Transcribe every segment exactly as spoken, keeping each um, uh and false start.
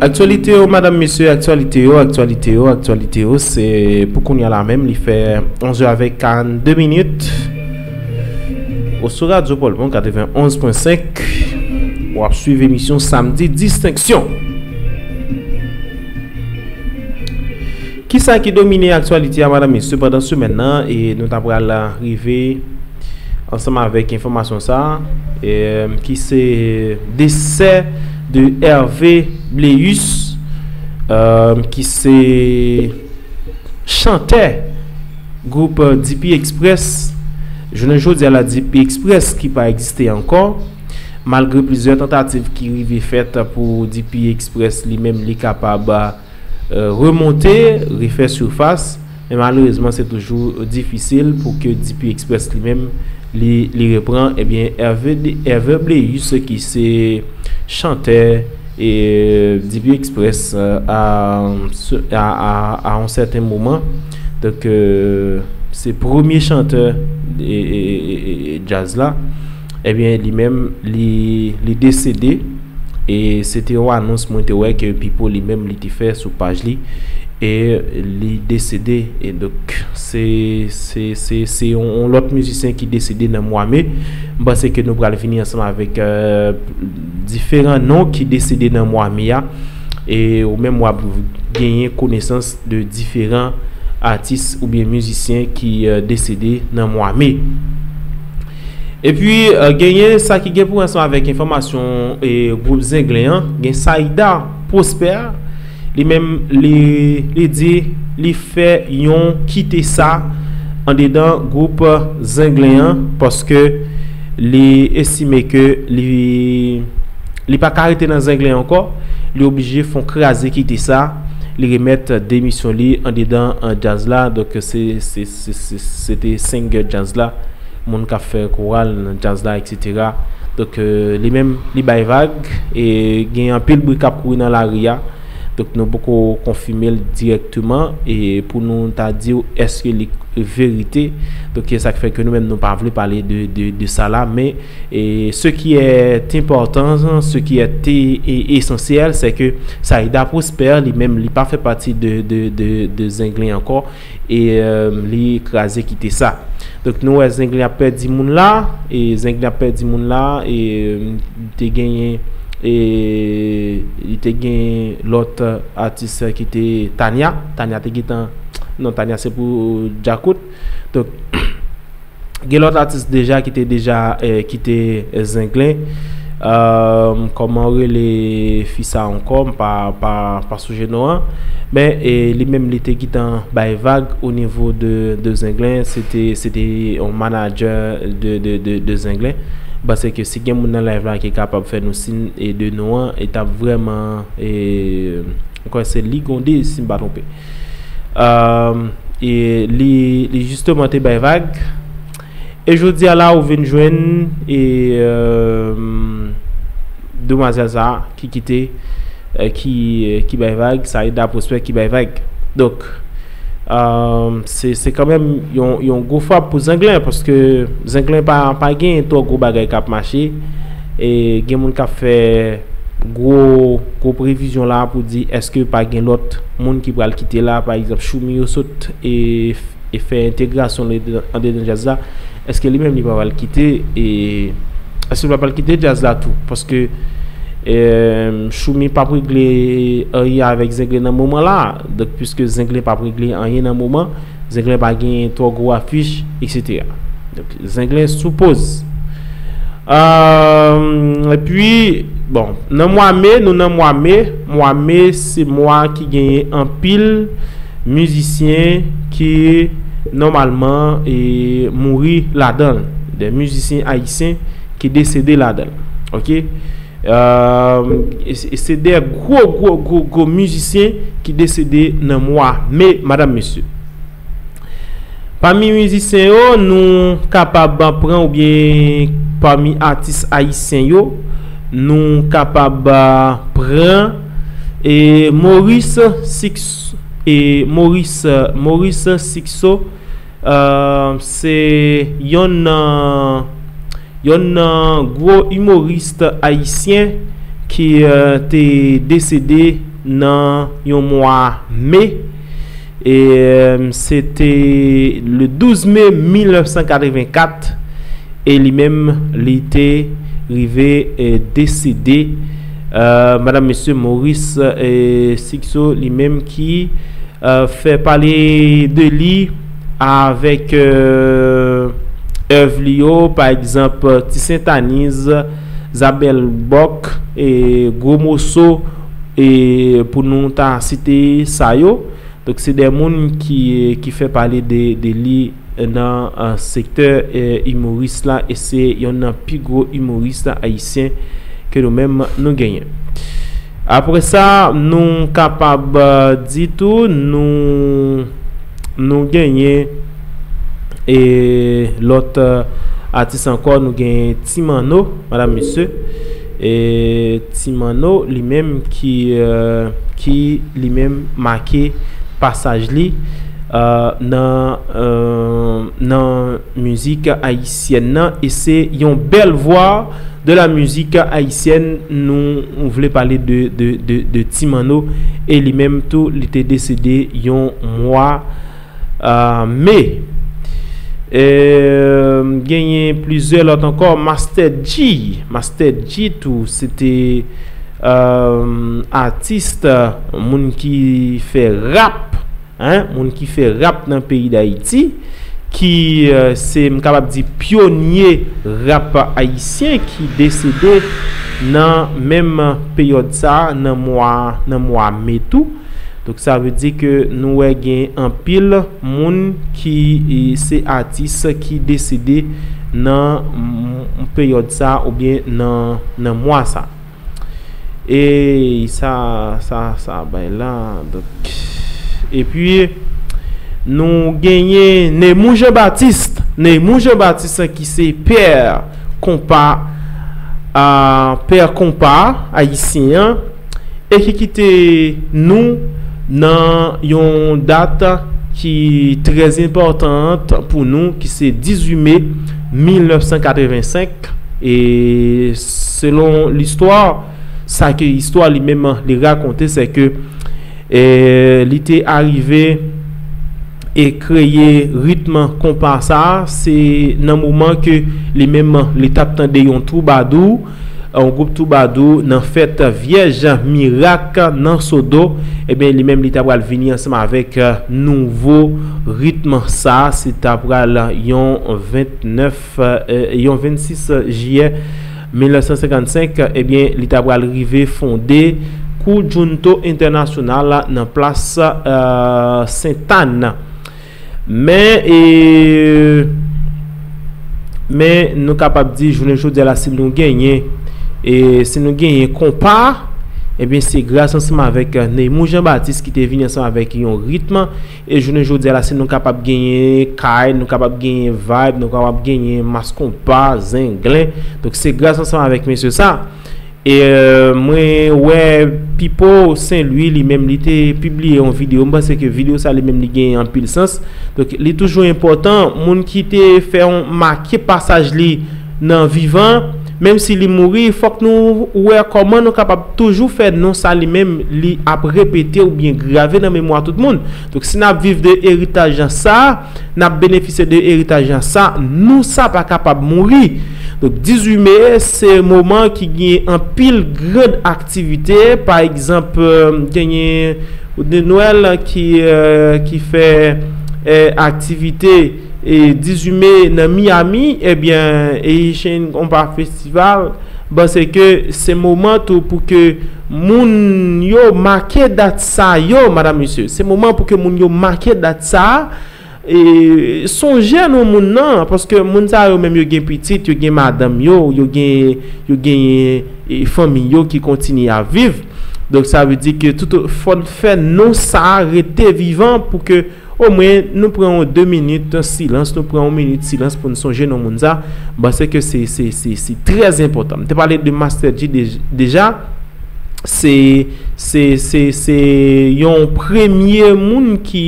Aktyalite yo, madanm, mesye, aktyalite yo, aktyalite yo, aktyalite yo, se pou kounye a la menm, li fè onz è avèk karannde minit. Ou sou Radyo Pòlpon katrevenn onz pwen senk. W ap swiv emisyon Samdi Distenksyon. Kisa ki domine aktyalite a, madanm, mesye, pandan semèn nan, e nou ta pral rive ansanm avèk enfòmasyon sa a, e, ki se desè de Hervé Bleus, e, ki se chantè gwoup D P Express. Jounen jodi a la, D P Express ki pa egziste ankò, malgre plizyè tantativ ki rive fèt pou D P Express li menm li kapab, e, remonte, refè sifas, men malerezman se toujou difisil pou ke D P Express li menm li, li repran. Ebyen, Hervé, Hervé Bleus ki se chantè e D P Express, e, a, a, a, a yon sèten moman. Donk, e, se premye chantè e, e, e, e, e djaz la. Ebyen, li menm, li, li desede. E se te yon anons mwen te wè ke Pipo li menm li te fè sou paj li. E li desede. E donk, se, se, se, se yon, yon lòt mizisyen ki desede nan mwa me. M panse ke nou pral vini ansanm avèk, e, diferan non ki desede nan mwa me a. E ou menm w ap genyen konesans de diferan atis oubyen mizisyen ki, e, desede nan mwa me. Epi, e, genyen sa ki gen pou ansanm avèk enfòmasyon e gwoup Zenglen an, gen Saïda Prosper, li menm li, li di li fè yon kite sa andedan gwoup Zenglen an, paske li estime ke li, li pa ka rete nan Zenglen ankò, li oblije fè yon kraze kite sa, li remèt demisyon li andedan, e, djaz la. Donk, se, se, se, se, se te senk djaz la, moun k ap fè koral nan djaz la, etsetera. Donk, e, li menm, li bay vag, e gen anpil bri k ap kouri nan lari a. Donk, nou poko konfime l dirèkteman, e pou nou ta di w èske li verite. Donk, se sa k fè ke nou menm, nou pa vle pale de, de, de sa la, men, e, ce qui est important, ce qui est e, esansyèl, se ke Saïda Prosper, li menm, li pa fè pati de, de, de, de Zenglen ankò, e, e, li kraze kite sa. Donk, nou wè Zenglen ap pèdi moun la, e Zenglen ap pèdi moun la, e, e, te genyen, e, li te genyen lòt atis ki te Tania. Tania te gentan, non, Tania se pou Djakout. Donk, gen lòt atis deja ki te deja, e, kite Zenglen. E, kòman w rele fi sa ankò? M pa, pa, pa sonje non an. Men, e, li menm, li te gentan bay vag o nivo de, de Zenglen. Se te, se te yon manadjè de, de, de, de Zenglen. M panse ke si gen moun nan live la ki kapab fè nou siy e de non an, e t ap vrèman, e, m kwè se Ligonde, si m pa twonpe. E, e li, li jisteman te bay vag. E jodi a la, ou vin jwenn, e, e, demwazèl sa a ki kite, e, ki, e, ki bay vag, Saïda Prosper ki bay vag. Donk, e, se, se kanmenm yon, yon gwo frap pou Zenglen, paske Zenglen pa, pa gen twò gwo bagay k ap mache. E gen moun k ap fè gwo, gwo previzyon la pou di èske pa gen lòt moun ki pral kite la, pa egzanp, Choumi yo sot e, e fè entegrasyon li andedan djaz la, èske li menm li pa pral kite, e èske li pa pral kite djaz la tou? Paske, e, Choumi p ap regle anyen avèk Zenglen nan moman la. Donk, piske Zenglen p ap regle anyen nan moman, Zenglen pa gen twò gwo afich, etsetera. Donk, Zenglen sou poz. Epi, bon, nan mwa me, nou nan mwa me. Mwa me, se mwa ki genyen anpil mizisyen ki nòmalman, e, mouri ladan l. De mizisyen ayisyen ki desede ladan l. Oke? E, e se, e se de gwo, gwo, gwo, gwo mizisyen ki desede nan mwa me, madanm, mesye. Pami mizisyen yo, nou kapab pran, oubyen pami atis ayisyen yo, nou kapab, a, pran, e, Maurice Six, e, Maurice, Maurice Sixo, a, se yonn nan, yonn nan gwo imoris ayisyen ki te desede nan yon mwa me. E se te le douz me mil nèf san katrevenkat, e li menm li te rive desede. Madanm, mesye, Maurice Sixto, li menm ki fè pale de li avèk èv li yo, pa egzanp, Ti Sentaniz, Zabèl Bòk, e Gwo Moso, e pou nou ta site sa yo. Donk, se de moun ki, ki fè pale de, de li nan sektè imoris la, e se yonn nan pi gwo imoris ayisyen ke nou menm nou genyen. Apre sa, nou kapab di tou, nou, nou genyen e lòt atis ankò, nou genyen Ti Manno, madanm, mesye. E Ti Manno, li menm ki, ki li menm make pasaj li nan, nan mizik ayisyèn nan, e se yon bèl vwa de la mizik ayisyèn. Nou vle pale de, de, de, de Ti Manno, e li menm tou, li te desede yon mwa me. Genyen plizyè lòt ankò. Master G, Master G tou, se te atis, moun ki fè rap, hein, moun ki fè rap nan peyi Dayiti, ki se, m kapab di, pyonye rap ayisyen, ki desede nan menm peryòd sa, nan mwa, nan mwa me tou. Donk, sa vle di ke nou wè gen anpil moun ki se atis ki desede nan peryòd sa oubyen nan, nan mwa sa. E sa, sa, sa bay la. Donk, epi, nou genyen Neymou Jean Baptiste. Neymou Jean Baptiste ki se pè konpa, pè konpa ayisyen an, e ki kite nou nan yon dat ki trè enpòtan pou nou, ki se dizuit me mil nèf san katrevensenk. E selon listwa, sa ke istwa li menm li rakonte, se ke e li te arive e kreye ritm konpa sa, se nan moman ke li menm li t ap tande yon twoubadou, yon gwoup twoubadou nan fèt Vyèj Mirak nan Sodo. Ebyen, li menm li ta pral vini ansanm avèk nouvo ritm sa, se ta pral yon vennèf, yon vennsis jiyè mil nèf san senkannsenk, ebyen, li ta pral rive fonde Conjunto Internacional nan plas Sentàn. Men, e, men nou kapab di, jounen jodi a la, si nou genyen, e, si nou genyen konpa, ebyen, se gras ansanm avèk Neymou Jean Baptiste ki te vini ansanm avèk yon ritm. E jounen jodi a la, si nou kapab genyen kay, nou kapab genyen vibe, nou kapab genyen mas konpa, zenglen. Donk, se gras ansanm avèk mesye sa. E mwen wè Pipo Saint Louis, li menm, li te pibliye yon videyo. M panse ke videyo sa, li menm, li genyen anpil sans. Donk, li toujou enpòtan, moun ki te fè yon make pasaj li nan vivan, menm si li mouri, fòk nou wè kòman nou kapab toujou fè non sa li menm, li ap repete oubyen grave nan memwa tout moun. Donk, si n ap viv de eritaj sa, n ap benefisye de eritaj sa, non sa pa kapab mouri. Donk, dizuit me, se moman ki gen anpil gran aktivite. Pa egzanp, genyen Woodney Noël ki, ki fè aktivite e dizuit me nan Miami, ebyen, Haitian Compa Festival, m panse ke se moman tou pou ke moun yo make dat sa yo, madanm, mesye. Se moman pou ke moun yo make dat sa, e sonje non moun nan, paske moun sa yo menm yo gen pitit, yo gen madanm yo, yo gen, yo gen, e, fanmi yo ki kontinye ap viv. Donk, sa vle di ke tout, fò n fè non sa rete vivan pou ke omwen nou pran yon de minit silans, nou pran yon minit silans pou n sonje non moun sa. M panse ke se, se, se, se trè enpòtan. M te pale de Master G de-, deja. se se se se yon premye moun ki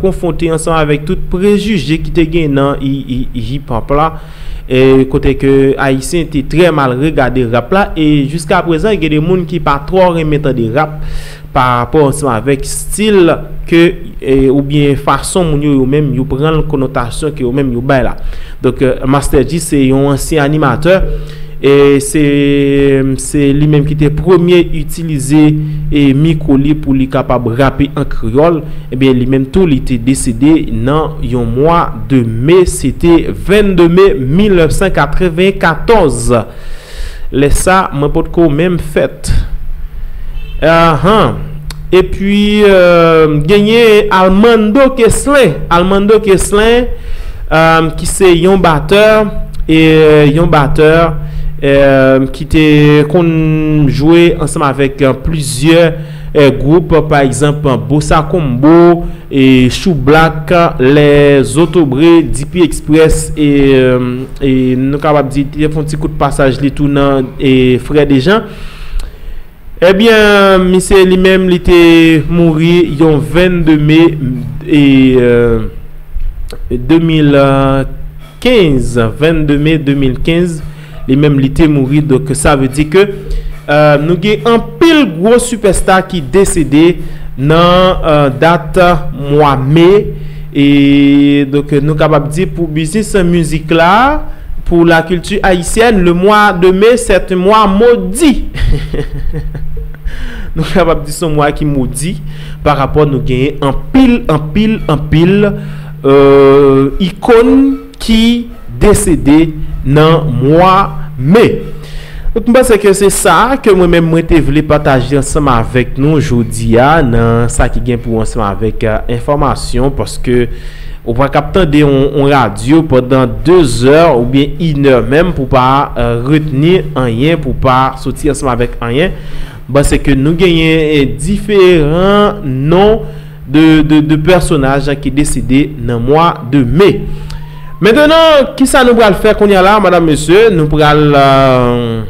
konfwonte ansanm avèk tout prejije ki te gen nan hip hop la. E kote ke ayisyen te trè mal regade rap la, e jiska prezan gen de moun ki pa twò renmen tande rap pa rapò ansanm avèk stil ke e, oubyen fason moun yo yo menm yo pran l, konotasyon ke yo menm yo bay la. Donk Master G se yon ansyen animatè, e se se li menm ki te premye itilize e mikwo li pou li kapab rape an kreyòl. Ebyen li menm tou li te desede nan yon mwa de me, se te vennde me mil nèf san katrevenkatòz. Lè sa mwen potko menm fèt. Ahan. Epi euh, genyen Almando Keslen. Almando Keslen, euh, ki se yon batè, e euh, yon batè euh, ki te konn jwe ansanm avèk euh, plizyè euh, gwoup, pa egzanp Bossa Combo, e Choublak, Les Autobrés, D P Express, e, euh, e nou kapab di te fè yon ti kout pasaj li tou nan e Frè Dejan. Ebyen, misye li menm li te mouri yon vennde me e euh, de mil kenz, vennde me de mil kenz, li menm li te mouri. Donk sa vle di ke euh, nou gen anpil gwo sipèsta ki desede nan euh, dat mwa me. E donk nou kapab di pou biznis mizik la, pour la culture haïtienne, le mois de mai, c'est un mois maudit. Nou kapab di se yon mwa ki modi pa rapò nou genyen anpil, anpil, anpil euh, ikòn ki desede nan mwa me. Donk m panse ke se sa ke mwen menm mwen te vle pataje ansanm avèk nou jodi a nan sa ki gen pou ansanm avèk euh, enfòmasyon, paske ou pa kap tande yon, yon radyo pandan de zè oubyen inè menm pou pa euh, retni anyen, pou pa soti ansanm avèk anyen. Bon, se ke nou genyen eh, diferan non de, de, de pèsonaj ki deside nan mwa de me. Mentnan, kisa nou pral fè kounye a la, madam, mesye? Nou pral euh,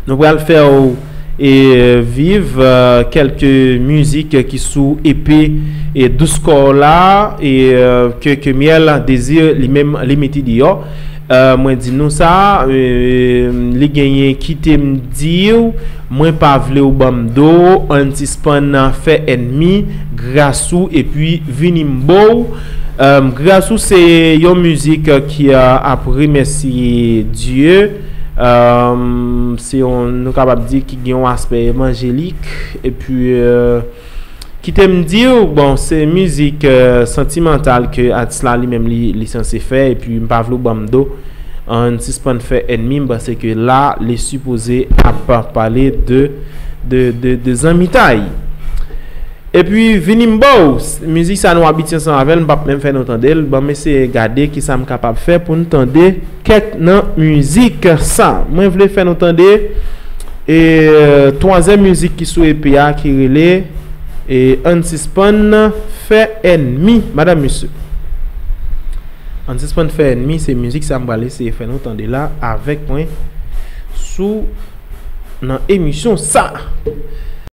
nou pral fè w e viv euh, kèlke mizik ki sou E P e Dous Kò la, e euh, ke, ke Myèl Dezir li menm li mete deyò. Euh, mwen di nou sa, euh, li genyen Kite m di w, Mwen pa vle w ban m do, Ann sispann fè ènmi, Gras ou epi Vini m bo w. Euh, Gras ou se yon mizik ki euh, ap remèsye Dye. Euh, se yon, nou kapab di ki gen yon aspè evanjelik. Epi euh, Kite m di w, bon, se mizik euh, santimantal ke atis la li menm li, li sanse fè, epi m pa vle w ban m do. Ann sispann fè ènmi, m panse ke la li sipoze ap pale de, de, de, de zanmitay. Epi Vini m bo w, mizik sa nou abitye ansanm avè l, m p ap menm fè nou tande l. Ban m eseye gade kisa m kapab fè pou n tande kèk nan mizik sa. Mwen vle fè nou tande e euh, twazyèm mizik ki sou E P a ki rele e Ann sispann fè ènmi, madam, mesye. Ann sispann fè ènmi, se mizik sa m pral eseye fè nou tande la avèk mwen sou nan emisyon sa.